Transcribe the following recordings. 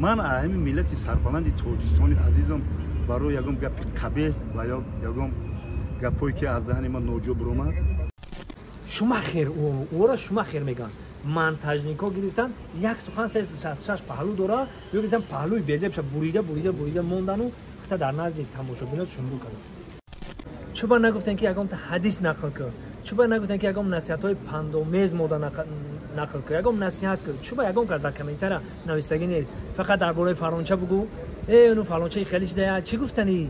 Ман ҳамин миллати сарбаланди тоҷикистони азизам барои ягон гапи қабеҳ ва ё ягон гапҳое ки аз даҳани ман ноҷо биромад. Шумахер, ӯро Шумахер мегӯянд. Монтажникҳо гирифтан як сухан 366 паҳлӯ дора, ё гирифтан паҳлӯи безебша бурида бурида бурида мондану хата дар назди тамошобинот шумрӯ карданд. Чӯба нагуфтанд ки ягонта ҳадис нақл кун, чӯба нагуфтанд ки ягон насиҳатҳои пандомез мода нақл кун, ягон насиҳат кун. Чӯба ягон кас дар комментария навистагӣ нест, фақат дар бораи фалонча бугӯ, э ну фалончаи хеле шидая, чӣ гуфтанӣ?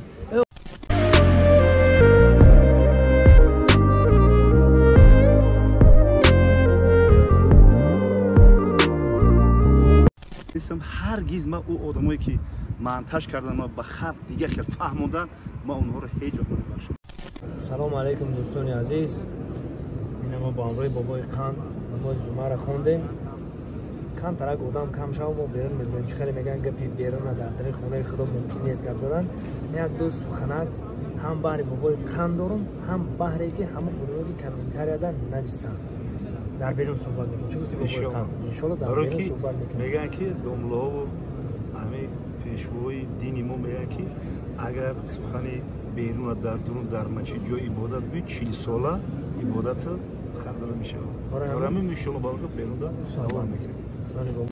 Ҳаргиз ман ӯ одамое ки монтаж кардан ма ба халқ дига хел фаҳмондан, ман онҳоро ҳеҷ вақт намебахшам. Салому алайкум дӯстони азиз. Ина мо бо ҳамроҳи бобои қанд намози ҷумъаро хондем. Камтарак одам кам шав, мо берун мебурем. Чӣ хеле мегӯянд гапи беруна дар дари хонаи худо мумкин нест гап задан. Як ду суханак ҳам баҳри бобои қанд дорум, ҳам баҳре ки ҳама одамое ки комментарияда нависанд. Дар берун суҳбат мекунем. Чӣ гуфти бобои қанд? Иншолло дар берун суҳбат мекунем. Мегӯянд ки домлаҳову ҳамин пешвои дини мо мегӯянд ки агар сухани беруна дар дурун дар масҷид ҷои ибодат буд, 40 сола ибодат хазра мешавад. Барои ҳамин иншолло барои берунда суҳбат мекунем.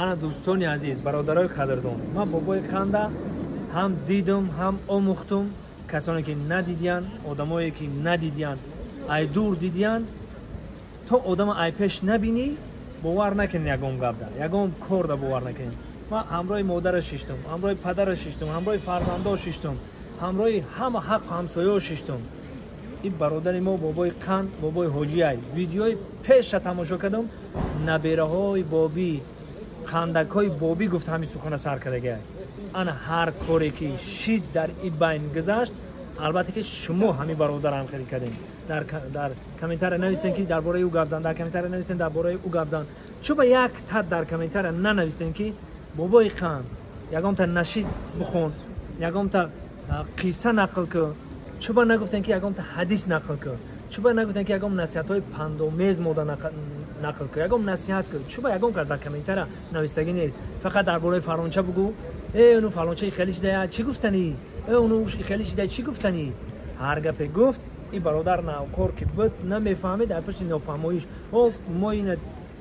Ана дӯстони азиз, бародарои қадрдон, ман бобои қанда ҳам дидум, ҳам омӯхтум. Касоне ки надидиянд, одамое ки надидиянд, ай дур дидиянд, то одама ай пеш набинӣ, бовар накунед ягон гапда, ягон корда бовар накунед. Ман ҳамроҳи модараш шиштум, ҳамроҳи падараш шиштум, ҳамроҳи фарзандо шиштум, ҳамроҳи ҳама ҳаққу ҳамсояо шиштум. Ин бародари мо бобои қанд, бобои ҳоҷиай. Видеои пеша тамошо кардам, набераҳои бобӣ, қандакҳои бобӣ гуфт ҳамин сухана сар кардагиай. Ана ҳар коре ки шид дар ин байн гузашт, албатта ки шумо ҳамин бародарам хеле кардем. Дар комментария нависен ки дар бораи ӯ гап зан, дар комментария нависен дар бораи ӯ гап зан. Чӯба як тат дар комментария нанависен ки бобои қанд ягонта нашид бихон, ягонта қисса нақл кун. Чӯба нагуфтен ки ягонта ҳадис нақл кун. Чӯба нагуфтен ки ягон насиҳатҳои пандомез мода нақл кун, ягон насиҳат кун. Чӯба ягон кас дар комментария навистагӣ нест, фақат дар бораи фалонча бугӯ, э ну фалончаи хеле шидая, чӣ гуфтанӣ? Э ну хеле шидая, чӣ гуфтанӣ? Ҳар гапе гуфт, ин бародар навкор ки буд, намефаҳмид, дар пушти нофаҳмоиш. О, мо ина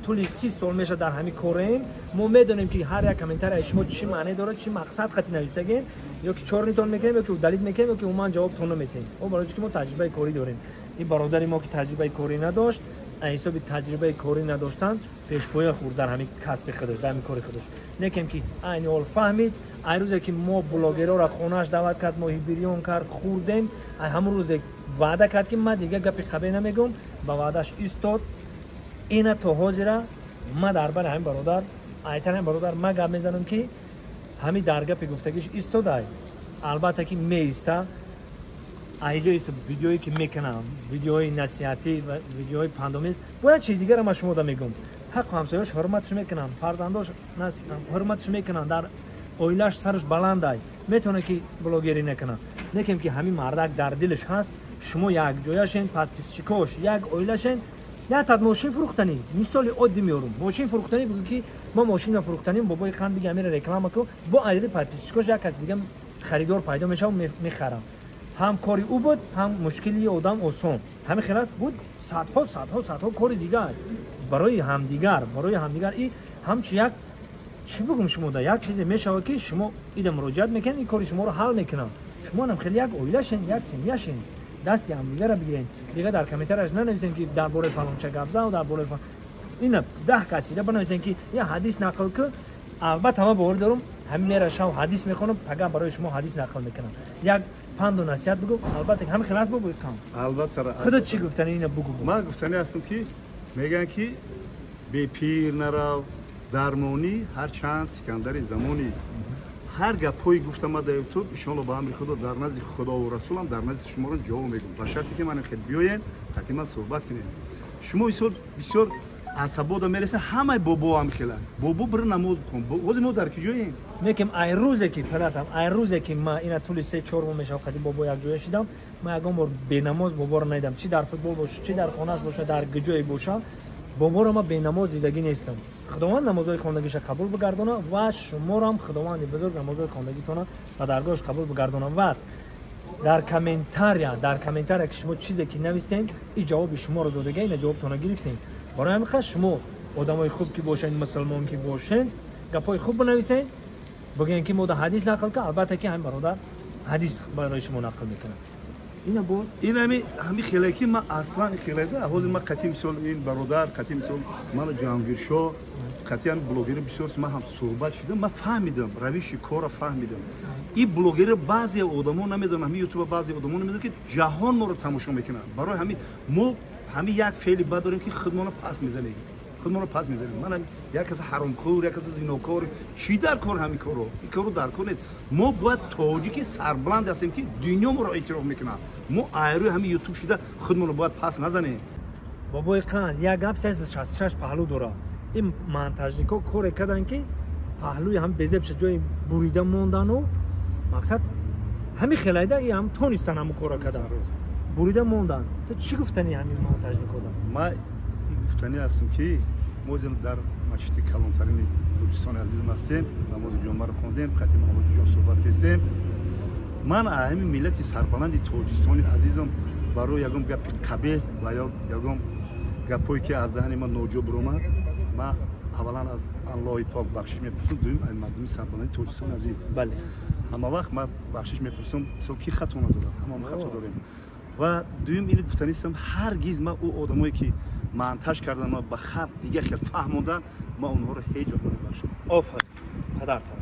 тӯли 30 сол мешавад дар ҳамин кореем, мо медонем ки ҳар як комментарияи шумо чӣ маъне дорад, чӣ мақсад хати навистагем, ё ки чорнитон мекунем, ё ки удалить мекунем, ё ки умуман ҷавобтон наметиҳем. О, барои чӣ ки мо таҷрибаи корӣ дорем. Ин бародари мо ки таҷрибаи корӣ надошт, ҳисоби таҷрибаи корӣ надоштан, пешпоя хӯрд дар ҳамин касби худаш, дар ҳамин кори худаш. Некем ки айни ҳол фаҳмид, ай рӯзе ки мо блогерора хонааш даъват кард, моҳи бирён кард, хӯрдем, ай ҳамон рӯзе ваъда кард ки ман дига гапи қабеҳ намегӯм, ба ваъдаш истод. Ина то ҳозира ман дар бари ҳамин бародар, айтар ҳамин бародар ман гап мезанам ки ҳамин дар гапи гуфтагиш истодай. Албатта ки меиста, айҷои видеое ки мекунам, видеоҳои насиҳатӣ ва видеоҳои пандомез, бояд чизи дигарро ман шумода мегӯм. Ҳаққу ҳамсояш ҳурматш мекунанд, фарзандош ҳурматш мекунанд, дар оилааш сараш баландай, метавонад ки блогерӣ накунад. Некем ки ҳамин мардак дар дилаш ҳаст, шумо якҷояшен, подписчикош як оилашен, як тад мошин фурӯхтанӣ. Мисоли оддӣ меорум. Мошин фурӯхтанӣ бигӯ ки мо мошинро фурӯхтанем, бобои қанд биги ҳаминро реклама кун, бо айди подписчикош як каси дига харидор пайдо мешавад, мехарам. Ҳам кори ӯ буд, ҳам мушкили одам осон. Ҳамин хел аст буд, садҳо садҳо садҳо кори дигар барои ҳамдигар, барои ҳамдигар. И ҳамчун як чӣ бигӯм шумода, як чизе мешавад ки шумо ида муроҷиат мекунед, ин кори шуморо ҳал мекунам. Шумо ҳам хеле як оилашен, як семьяшен. Дасти ҳамдигарро бигирен. Дига дар комментарияш нанависен ки дар бораи фалонча гап зан, дар бораи ина 10 касида бинависен ки я ҳадис нақл кун. Албатта ман боварӣ дорам, Ҳамин мера шав ҳадис мехонам, пага барои шумо ҳадис нақл мекунам. Як панду насиҳат бигӯ. Албатта ҳамин хел аст, бобои қанд. Албатта. Худо чӣ гуфтани ина бугӯ. Ман гуфтани ҳастам, ки мегӯянд, ки бепир нарав дармонӣ, ҳарчанд Сикандари замонӣ. Ҳар гапҳое гуфтам ман дар Ютуб, иншоалло, ба амри Худо, дар назди Худову Расулам, дар назди шуморо ҷавоб мегӯм, ба шарте ки ман хел биёем, қати ман суҳбат кунем. Шумо бисёр бисёр асабода мереса, ҳамаи бобо ҳам хела бобо бир намоз кун. Ҳозир мо дар киҷоем? Неким ай рӯзе ки падартам, ай рӯзе ки ма ина тӯли 3-4 моҳ мешавад, қади бобо якҷоя шидам, ман ягон бор бенамоз боборо надидам. Чи дар футбол боша, чи дар хонааш боша, дар куҷое боша, боборо ман бенамоз дидагӣ нестам. Худованд намозҳои хондагиша қабул бигардона ва шуморо Худованди бузург намозҳои хондагитона ба даргоҳаш қабул бигардона. Ва дар комментария ки шумо чизе ки навистем, и ҷавоби шуморо додага, ина ҷавобтона гирифтем. Барои ҳамин қадр шумо одамои хуб ки бошен, мусулмон ки бошен, гапҳои хуб бинависен, бигӯен, ки мо да ҳадис нақл кар. Албатта, ки ҳамин бародар ҳадис барои шумо нақл мекунад. Ина бо Ин ҳами хеле ки ман аслан хеледа. Ҳозир ман қати мисол ин бародар, қати мисол ман Ҷаҳонгиршоҳ, қати ҳами блогери бисёр ман ҳам суҳбат шудам, ман фаҳмидам, равиши корро фаҳмидам. Ин блогери баъзе одамо намедонанд, ҳами ютуба баъзе одамо намедонанд, ки ҷаҳон моро тамошо мекунанд. Барои ҳамин мо ҳами як феъли бад дорем, ки худмонро пас мезанем, худмонро пас мезанем. Ман як каси ҳаромкор, як каси зинокор, чӣ дар кор? Ҳамин корро, ин корро дар кор нест. Мо бояд тоҷики сарбаланд ҳастем, ки дунё моро эътироф мекунад. Мо айрӯи ҳамин Ютуб шида худмонро бояд пас назанем. Бобои қанд, як гап 366 паҳлӯ дорад. Ин монтажнико коре карданд, ки паҳлӯи ҳам безебша ҷои бурида мондану мақсад ҳамин хелайда и ҳам тонистан ҳамун кора кардан, бурида мондан. Ту чӣ гуфтани ҳамин монтажникода? Ман гуфтанӣ ҳастам, ки мо дар масҷиди калонтарини Тоҷикистони азизам ҳастем, намози ҷумъаро хондем, қати ман ҳоҷиҷон суҳбат кардем. Ман ҳамин миллати сарбаланди Тоҷикистони азизам барои ягон гапи қабеҳ ва ё ягон гапҳое, ки аз даҳани ман ноҷо биромад, ман аввалан аз Аллоҳи пок бахшиш мепурсам, дуюм аз мардуми сарбаланди Тоҷикистони азиз. Ҳама вақт ман бахшиш мепурсам. Мисол, ки хато надорад? Ҳамамо хато дорем. Ва дуюм, ин гуфтанистам: ҳаргиз ман ӯ одамое, ки монтаж кардан, ба халқ дига хел фаҳмондан, ман онҳоро ҳеҷ вақт намебахшам. Офарин, падартон.